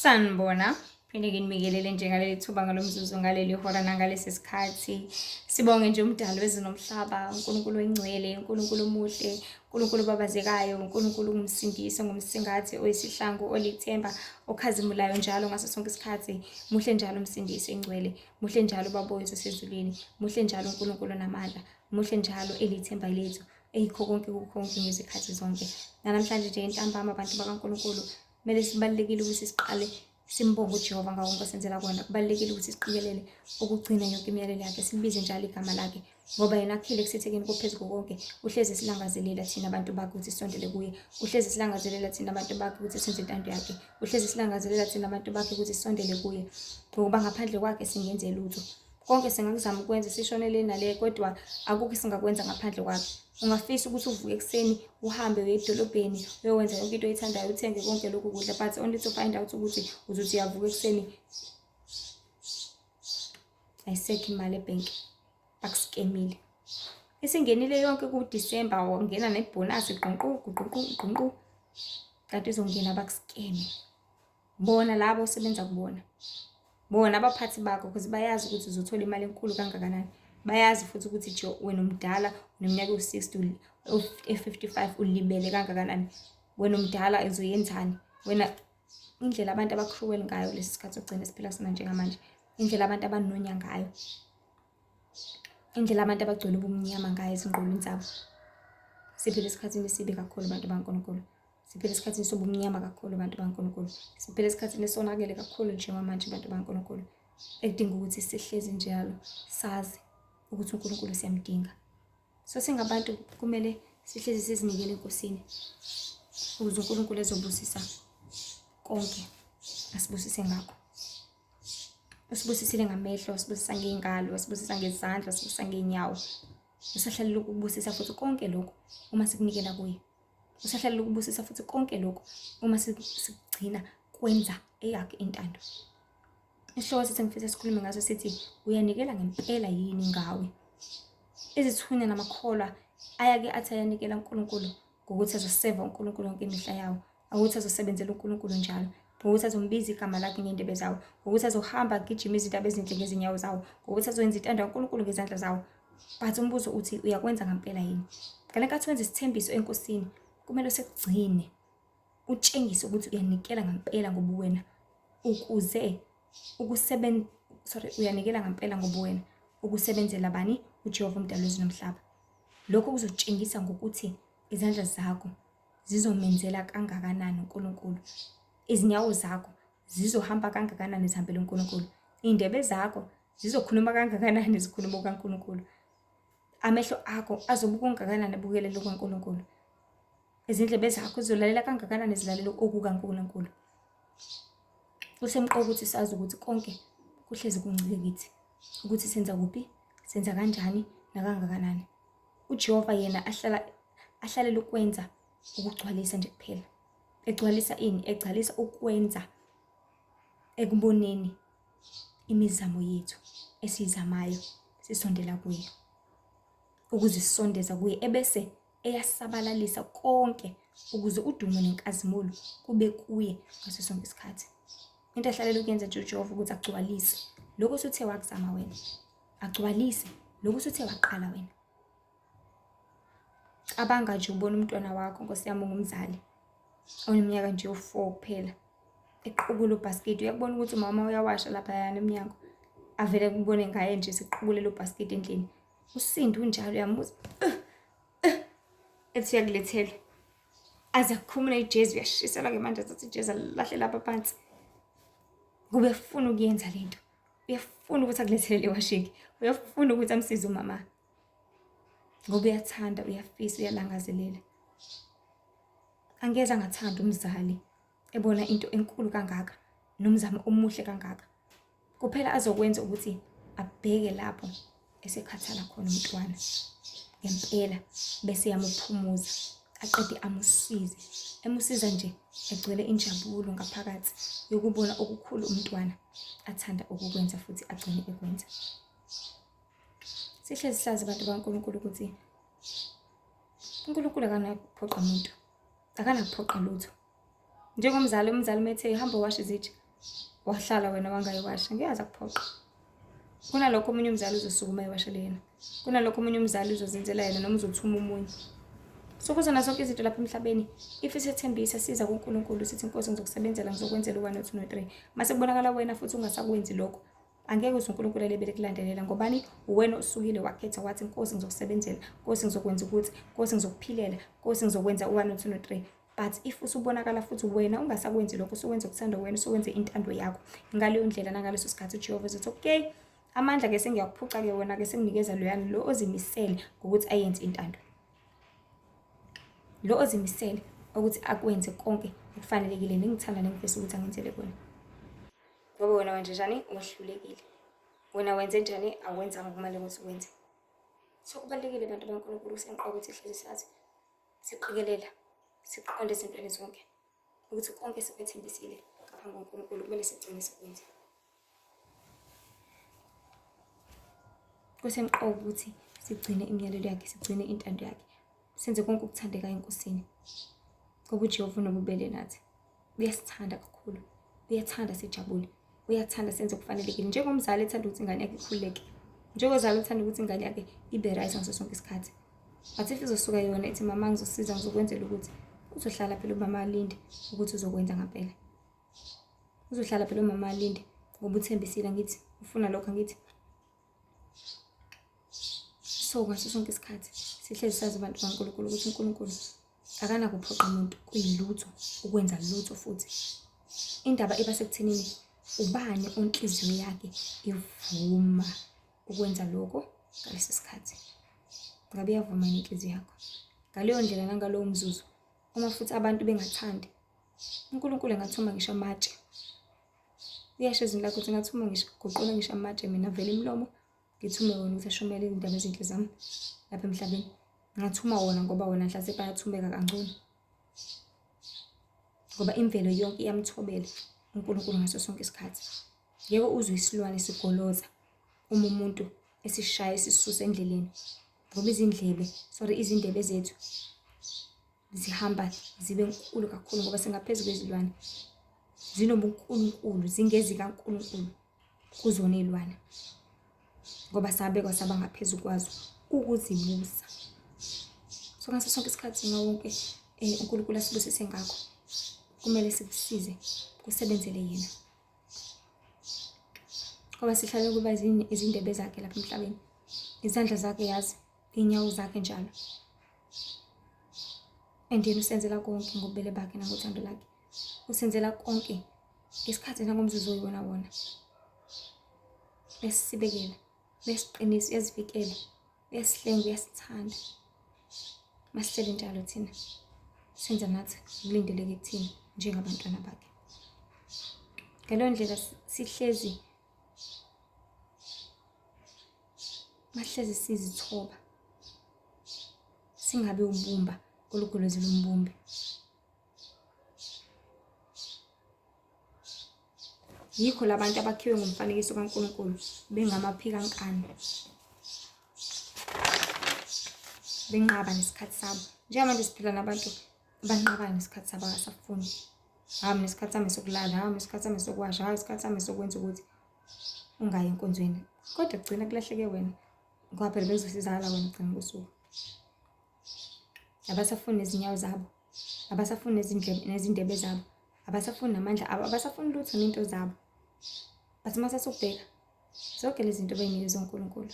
Sanibona, phinde nginibingelele nje ngaleli thuba ngalo mzuzu ngaleli hora nangalesi sikhathi. Sibonge nje umdali wezulu nomhlaba, uNkulunkulu oyingcwele, uNkulunkulu omuhle, uNkulunkulu obabazekayo, uNkulunkulu ongumsindisi, ongumsingathi, oyisihlangu, olithemba, okhazimulayo njalo ngaso sonke isikhathi. Muhle njalo umsindisi oyingcwele, muhle njalo ubaba wethu osezulwini, muhle njalo uNkulunkulu onamandla, muhle njalo elithemba lethu, eyikho konke kukho konke ngezikhathi zonke. Namhlanje nje ntambama abantu bakaNkulunkulu kumele sibalulekile ukuthi siqale simbonge uJehova ngako konke asenzela kona. Kubalulekile ukuthi siqikelele ukugcina yonke imiyalelo yakhe, silibize njalo igama lakhe ngoba yena akhile ekusithekeni kophezu konke. Uhlezi silangazelela thina abantu bakhe ukuthi sisondele kuye, uhlezi silangazelela thina abantu bakhe ukuthi senze intando yakhe, uhlezi silangazelela thina abantu bakhe ukuthi sisondele kuye, ngokuba ngaphandle kwakhe singenze lutho. Konke singakuzama ukwenza sishone le nale, kodwa akukho esingakwenza ngaphandle kwakhe. Ungafisa ukuthi uvuke ekuseni uhambe uye edolobheni uyokwenza yonke into oyithandayo, uthenge konke lokhu kudla, but only to find out ukuthi uzothi uyavuka ekuseni ayisekho imali ebhenki, bakuskemile. Isingenile yonke kuDisemba, wangena nebhonasi gqunqu gqunqu gqunqu, kanti izongena bakuskeme. Bona labo osebenza kubona, bona abaphathi bakho, because bayazi ukuthi uzothola imali enkulu kangakanani. Bayazi futhi ukuthi nje wena umdala uneminyaka ewu-60, e-55, ulibele kangakanani. Wena umdala uzoyenzani? Wena indlela abantu aba-cruel ngayo kulesi sikhathi sokugcina esiphila kusona njengamanje, indlela abantu abanonya ngayo, indlela abantu abagcwele ubumnyama ngayo ezingqondweni zabo. Siphila esikhathini esibi kakhulu abantu bakaNkulunkulu. Siphila esikhathini sobumnyama kakhulu abantu bakaNkulunkulu. Siphila esikhathini esonakele kakhulu njengamanje abantu bakaNkulunkulu. Ekudinga ukuthi sihlezi njalo sazi ukuthi uNkulunkulu siyamdinga. So singabantu kumele sihlezi sizinikele eNkosini ukuze uNkulunkulu ezobusisa konke asibusise ngakho. Usibusisile ngamehlo, wasibusisa ngey'ngalo, wasibusisa ngezandla, wasibusisa ngey'nyawo. Usahlalela ukubusisa futhi konke lokhu uma sikunikela kuye. Usahlalela ukubusisa futhi konke lokhu uma sikugcina kwenza eyakhe intando. Isihloko sithi ngifisa sikhulume ngaso sithi uyanikela ngempela yini ngawe? Izithunywa namakholwa ayake athi ayanikela uNkulunkulu ngokuthi azoseva uNkulunkulu yonke imihla yawo, ngokuthi azosebenzela uNkulunkulu njalo, ngokuthi azombiza igama lakhe ngey'ndebe zawo, ngokuthi azohamba agijima izindaba ezinhle ngezinyawo zawo, ngokuthi azoyenza intando kaNkulunkulu ngezandla zawo. But umbuzo uthi uyakwenza ngempela yini? Ngale nkathi wenza isithembiso eNkosini, kumele usekugcine, utshengise ukuthi uyanikela ngempela ngobuwena ukuze ukusebenza, sorry, uyanikela ngempela ngobuwena ukusebenzela bani? uJehova umdali wezulu nomhlaba. Lokho kuzotshengisa ngokuthi izandla zakho zizomenzela kangakanani uNkulunkulu, izinyawo zakho zizohamba kangakanani zihambele uNkulunkulu, iy'ndebe zakho zizokhuluma kangakanani zikhuluma okaNkulunkulu, amehlo akho azobuka kangakanani abukelele okaNkulunkulu, izindlebe zakho zizolalela kangakanani zilalele okukaNkulunkulu. Kusemqoka ukuthi sazi ukuthi konke kuhlezi kuncike kithi, ukuthi senza kuphi, senza kanjani nakangakanani. uJehova yena ahlala ahlalela ukwenza ukugcwalisa nje kuphela. Egcwalisa ini? Egcwalisa ukwenza ekuboneni imizamo yethu esiyizamayo sisondela kuye, ukuzisondeza kuye, ebese eyasabalalisa konke ukuze udumo nenkazimulo kube kuye ngaso sonke isikhathi. Into ahlalela ukuyenza nje uJehova ukuthi agcwalise lokho osuthe wakuzama wena, agcwalise lokho osuthe waqala wena. Cabanga nje ubona umntwana wakho, Nkosi yami, ungumzali oneminyaka nje ewu-4 kuphela, equkula ubhasikidi. Uyakubona ukuthi umama uyawasha laphayana emnyango, avele kubone ngaye nje sequkulela ubhasikidi endlini. Usindi unjalo, uyambuza ethi uyakulethela, aze akhumule ijezi, uyashiselwa-ke manje, athathe ijezi alilahle lapha phansi. Kube efuna ukuyenza lento, uyafuna ukuthi akulethele le washing, uyafuna ukuthi amsize umama, ngoba uyathanda, uyafisa, uyalangazelela. Angeze angathanda umzali ebona into enkulu kangaka nomzamo omuhle kangaka. Kuphela azokwenza ukuthi abheke lapho esekhathala khona umntwana ngempela, bese yamuphumuza, aqede amusize. Emusiza nje egcwele injabulo ngaphakathi yokubona okukhulu umntwana athanda ukukwenza futhi agcine ekwenza. Sihlezi sazi abantu bakaNkulunkulu ukuthi uNkulunkulu akanakuphoqa muntu, akanakuphoqa lutho. Njengomzali, umzali uma ethe hamba washe izitsha, Wahlala wena wangayiwasha, ngeke aze akuphoqe. Kunalokho omunye umzali uzosukuma ayiwashele yena. Kunalokho omunye umzali uzozenzela yena noma uzothuma omunye. So kuzona zonke izinto lapha emhlabeni, if isethembisa siza kuNkulunkulu sithi Nkosi ngizokusebenzela ngizokwenzela u-1 no-2 no-3. Mase kubonakala wena futhi ungasakwenzi lokho, angeke uze uNkulunkulu alebele kulandelela ngobani? Uwena osukile wakhetha wathi Nkosi ngizokusebenzela, Nkosi ngizokwenza ukuthi, Nkosi ngizokuphilela, Nkosi ngizokwenza u-1 no-2 no-3. But if usubonakala futhi wena ungasakwenzi lokho, usuwenza okuthanda wena, usuwenze intando yakho. Ngaleyo ndlela nangaleso sikhathi uJehova uzothi okay, amandla ke sengiyakuphuca ke wena ke senginikeza loyani lo ozimisele ngokuthi ayenze intando. Lo ozimisele ukuthi akwenze konke okufanelekile nengithanda nengifisa ukuthi angenzele kona. Ngoba wena wenze njani? Wehlulekile. Wena wenze njani? Awenzanga okumele ukuthi ukwenze. So kubalulekile bantu baNkulunkulu kusemqoka ukuthi hlezi sazi siqikelela siqonde ezintweni zonke ukuthi konke esikwethembisile ngaphambi koNkulunkulu kumele sigcine sikwenze. Kusemqoka ukuthi sigcine imiyalelo yakhe, sigcine intando yakhe, senze konke okuthandekayo eNkosini. Ngoba uJehova unobubele nathi. Uyasithanda kakhulu. Uyathanda sijabule. Uyathanda senze okufanelekile. Njengomzali ethanda ukuthi ingane yakhe ikhululeke. Njengozali othanda ukuthi ingane yakhe ibe right ngaso sonke isikhathi. But if izosuka yona ithi mama ngizosiza ngizokwenzela ukuthi uzohlala phela umama alinde ukuthi uzokwenza ngampela. Uzohlala phela umama alinde ngoba uthembisile angithi ufuna lokho angithi. So ngaso sonke isikhathi sihlezi sazi abantu baNkulunkulu ukuthi uNkulunkulu akanakuphoqa umuntu kuyilutho ukwenza lutho futhi. Indaba iba sekuthenini ubani onhliziyo yakhe ivuma ukwenza lokho ngaleso sikhathi. Ngabe iyavuma yini inhliziyo yakho? Ngaleyo ndlela nangalowo mzuzu uma futhi abantu bengathandi uNkulunkulu engathuma ngisho amatshe. Uyasho ezwini lakho ukuthi ngathuma ngisho guqula ngisho amatshe mina vele imilomo ngithume wona ukuthi ashumayele izindaba ezinhle zami lapha emhlabeni. Ngathuma wona ngoba wona mhlasimpe ayathumeka kangcono. Ngoba imvelo yonke iyamthobela uNkulunkulu ngaso sonke isikhathi. Ngeke uzwe isilwane sigoloza uma umuntu esishaya esisusa endleleni. Ngoba izindlebe, sorry, izindebe zethu zihamba zibe nkulu kakhulu ngoba singaphezu kwezilwane. Zinobunkulunkulu, zingezikaNkulunkulu kuzona iy'lwane. Ngoba sabekwa saba ngaphezu kwazo ukuzibusa. So ngaso sonke isikhathi ngawo wonke uNkulunkulu asibusise ngakho, kumele sikusize kusebenzele yena. Ngoba sihlale kuba izindebe zakhe lapha emhlabeni, izandla zakhe yazi, iy'nyawo zakhe njalo. And yena usenzela konke ngobubele bakhe nangothando lakhe. Usenzela konke ngesikhathi nangomzuzu oyiwona wona. Uyasibekela, uyasiqinisa, uyasivikela, uyasihlenga, uyasithanda. Masihlele njalo thina senza nathi kulindeleke kuthina njengabantwana bakhe. Ngaleyo ndlela sihlezi mahlezi sizithoba singabe ubumba olugolozela umbumbi. Yikho labantu abakhiwe ngomfanekiso kaNkulunkulu bengamaphikankankani. Benqaba nesikhathi sabo. Njengamanje siphila nabantu abanqabayo nesikhathi sabo akasafuni. Hawu mina isikhathi sami sokulala, hawu mina isikhathi sami sokuwasha, hawu isikhathi sami sokwenza ukuthi ungayi enkonzweni. Kodwa kugcina kulahleke wena ngoba phela bezosizakala wena ekugcineni kosuku. Abasafuni nezinyawo zabo, abasafuni nezindlebe nezindebe zabo, abasafuni namandla abo, abasafuni lutho nento zabo. But uma sasubheka zonke lezi zinto beyinikezwe uNkulunkulu.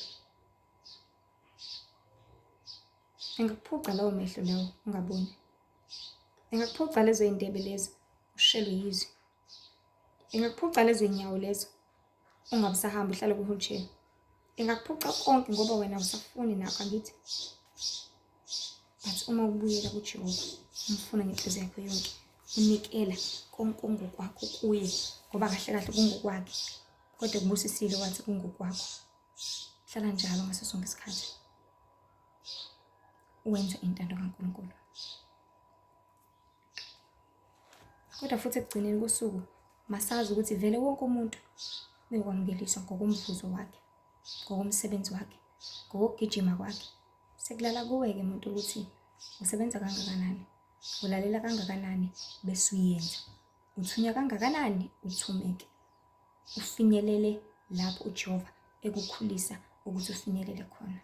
Engakuphuca lawo mehlo lawo ungaboni. Engakuphuca lezo yindebe lezo ushelwe yizwi. Engakuphuca lezo yinyawo lezo ungabe usahamba uhlale kwi-wheelchair. Engakuphuca konke ngoba wena awusafuni nakho angithi. But uma ubuyela kuJehova umfuna ngenhliziyo yakho yonke unikela konke okungokwakho kuye ngoba kahle kahle kungokwakhe kodwa kubusisile wathi kungokwakho. Hlala njalo ngaso sonke isikhathi wenza intando kaNkulunkulu. Kodwa futhi ekugcineni kosuku masazi ukuthi vele wonke umuntu uyokwamukeliswa ngokomvuzo wakhe, ngokomsebenzi wakhe, ngokugijima kwakhe. Sekulala kuwe-ke muntu ukuthi usebenza kangakanani, ulalela kangakanani bese uyenza. Uthunywa kangakanani uthumeke. Ufinyelele lapho uJehova ekukhulisa ukuthi ufinyelele khona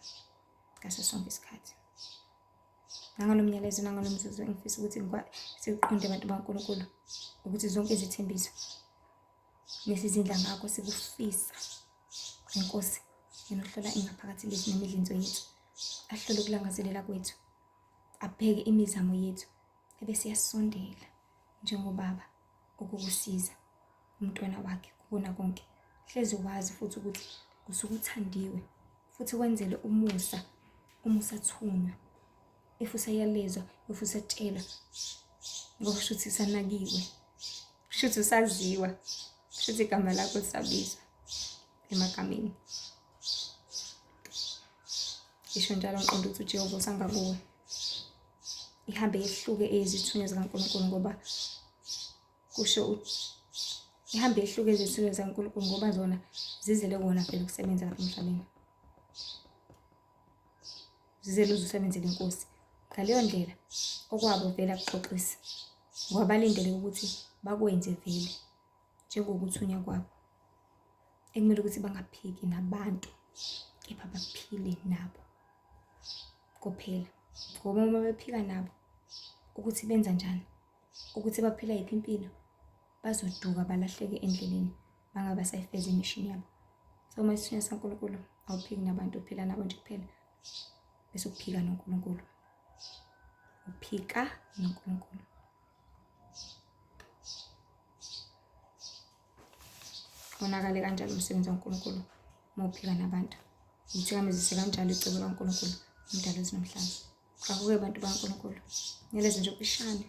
ngaso sonke isikhathi. Nangalo myalezo nangalo mzuzu engifisa ukuthi siqonde abantu baNkulunkulu ukuthi zonke izithembiso nesizindla ngakho sikufisa ngenkosi yena uhlola ingaphakathi lethu nemidlinzo yethu ahlole ukulangazelela kwethu abheke imizamo yethu ebese yasondela njengobaba ukukusiza umntwana wakhe kukona konke hlezi wazi futhi ukuthi usuke uthandiwe futhi wenzele umusa uma usathunywa if usayalezwa if usatshelwa ngoba shuthi usanakiwe shuthi usaziwa shuthi igama lakho lisabizwa emagameni isho njalo ngiqonda ukuthi uJehova usangakuwe ihambe yehluke eyezithunywa zikaNkulunkulu ngoba kusho ihambe yehluke ezithunywa zikaNkulunkulu ngoba zona zizele kona phela ukusebenza lapha emhlabeni zizele uzusebenzela inkosi ngaleyo ndlela okwabo vele akuxoxisi ngoba balindele ukuthi bakwenze vele njengokuthunywa kwabo ekumele ukuthi bangaphiki nabantu kepha baphile nabo kuphela ngoba uma bephika nabo ukuthi benza njani ukuthi baphila yiphi impilo bazoduka balahleke endleleni bangabe basayifeza imishini yabo so uma isithunywa saNkulunkulu awuphiki nabantu uphila nabo nje kuphela bese uphika noNkulunkulu uphika noNkulunkulu Wonakale kanjalo umsebenzi kaNkulunkulu uma uphika nabantu. Uthikamezise kanjalo icebo likaNkulunkulu umdali wezulu nomhlaba. Ngakho-ke bantu bakaNkulunkulu, niyalezo nje upishane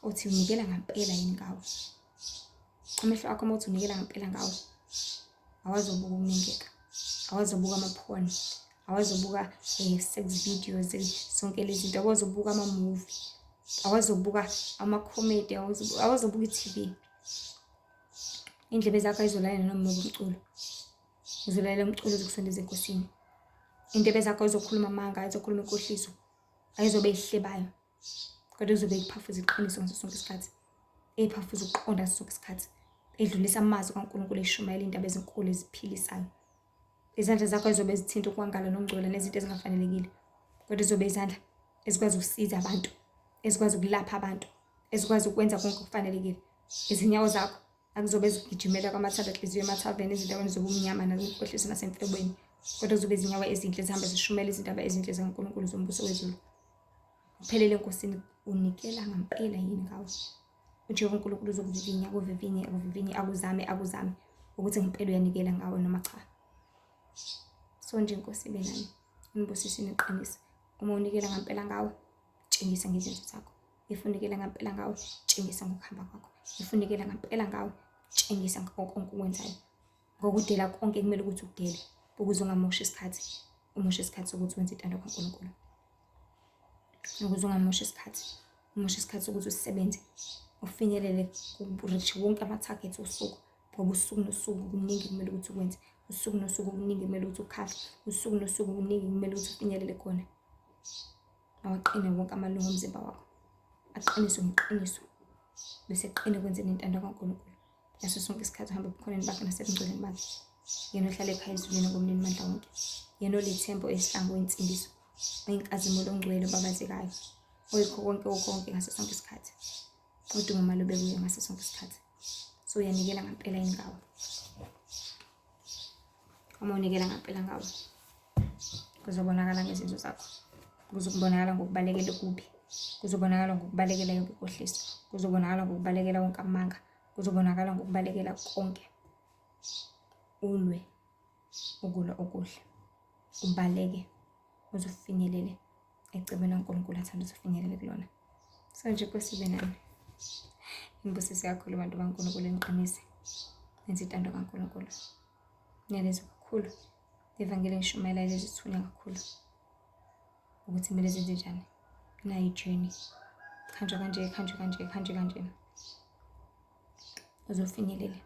uthi unikela ngampela yini ngawo. Amehlo akho uma uthi unikela ngampela ngawo, awazobuka ukunengeka, awazobuka amaphoni, awazobuka sex videos, zonke lezi zinto, awazobuka ama-movie, awazobuka ama-comedy, awazobuka i-TV. Indlebe zakho ayizolalela noma umuphi umculo, uzolalela umculo ozokusondeza enkosini. Indlebe zakho ayizokhuluma amanga, ayizokhuluma inkohliso, ayizobe ihlebayo, kodwa izobe ikuphafuza iqiniso ngaso sonke isikhathi, iphafuza ukuqonda ngaso sonke isikhathi, edlulisa amazwi kaNkulunkulu, eshumayela iy'ndaba ezinkulu eziphilisayo. Izandla zakho ayizobe zithinta ukwangala nokungcola nezinto ezingafanelekile, kodwa izobe izandla ezikwazi ukusiza abantu, ezikwazi ukulapha abantu, ezikwazi ukwenza konke okufanelekile. Izinyawo zakho akuzobe zigijimela kwamathanda-nhliziyo emathaveni, ezindaweni zobumnyama nakwinkohliso nasemfebweni, kodwa kuzobe izinyawo ezinhle zihamba zishumela izindaba ezinhle zikaNkulunkulu zombuso wezulu. Uphelele eNkosini, unikela ngampela yini ngawe? UJehova uNkulunkulu uzokuvivinya, akuvivinye, akuvivinye, akuzame, akuzame ukuthi ngempela uyanikela ngawe noma cha. So nje inkosi ibe nani, inibusise iniqinise. Uma unikela ngampela ngawe, tshengisa ngezenzo zakho. If unikela ngampela ngawe, tshengisa ngokuhamba kwakho. If unikela ngampela ngawe, tshengisa ngakho konke okwenzayo. Ngokudela konke kumele ukuthi ukudele ukuze ungamoshi isikhathi, umoshe isikhathi sokuthi wenze intando kaNkulunkulu. Ukuze ungamoshi isikhathi, umoshe isikhathi sokuthi usebenze, ufinyelele ku-reach wonke ama-targets osuku. Ngoba usuku nosuku kuningi kumele ukuthi ukwenze, usuku nosuku kuningi kumele ukuthi ukhave, usuku nosuku kuningi kumele ukuthi ufinyelele khona. Awaqine wonke amalungu omzimba wakho, aqiniswe ngeqiniso, bese eqine ekwenzeni intando kaNkulunkulu. Ngaso sonke isikhathi uhamba ebukhoneni bakhe nasebungcweleni bakhe. Yena ohlala ekhaya ezulwini ngomninimandla wonke. Yena olithemba oyisihlangu oyinsindiso, oyinkazimulo ongcwele obabazekayo, oyikho konke konke ngaso sonke isikhathi. Udumo malube kuye ngaso sonke isikhathi. So uyanikela ngampela yini ngawe? Uma unikela ngampela ngawe, kuzobonakala ngezenzo zakho. Kuzobonakala ngokubalekela okubi. Kuzobonakala ngokubalekela yonke inkohliso. Kuzobonakala ngokubalekela wonke amanga. Kuzobonakala ngokubalekela konke. Ulwe ukulwa okuhle. Ubaleke uze ufinyelele ecebweni kaNkulunkulu athanda ukuthi ufinyelele kulona. So nje Nkosi ibe nani. Ngibusise kakhulu bantu baNkulunkulu niqinise. Nenze intando kaNkulunkulu. Ngiyalezwa kakhulu. Ivangeli engishumayela lezithunywa kakhulu. Ukuthi kumele zenze njani. Nayi journey. Khanjwa kanje, khanjwe kanje, khanjwe kanje. Uzofinyelele.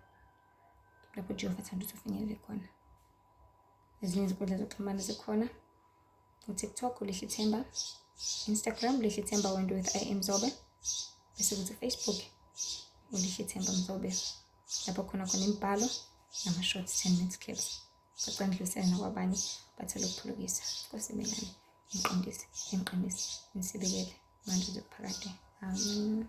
Lapho uJehova athanda ukuthi ufinyelele khona. Ezinye izinkundla zokuxhumana zikhona. uTikTok uLihle Themba, Instagram Lihle Themba Wentworth I am Zobe, bese kuthi uFacebook uLihle Themba Mzobe, lapho khona khona imibhalo nama-short 10 minutes clips. Bacela nidlulisele nakwabanye bathole ukuphulukisa. Nkosi ibe nani, iniqondise, iniqinise, inisibekele manje kuze kuphakade. Amen.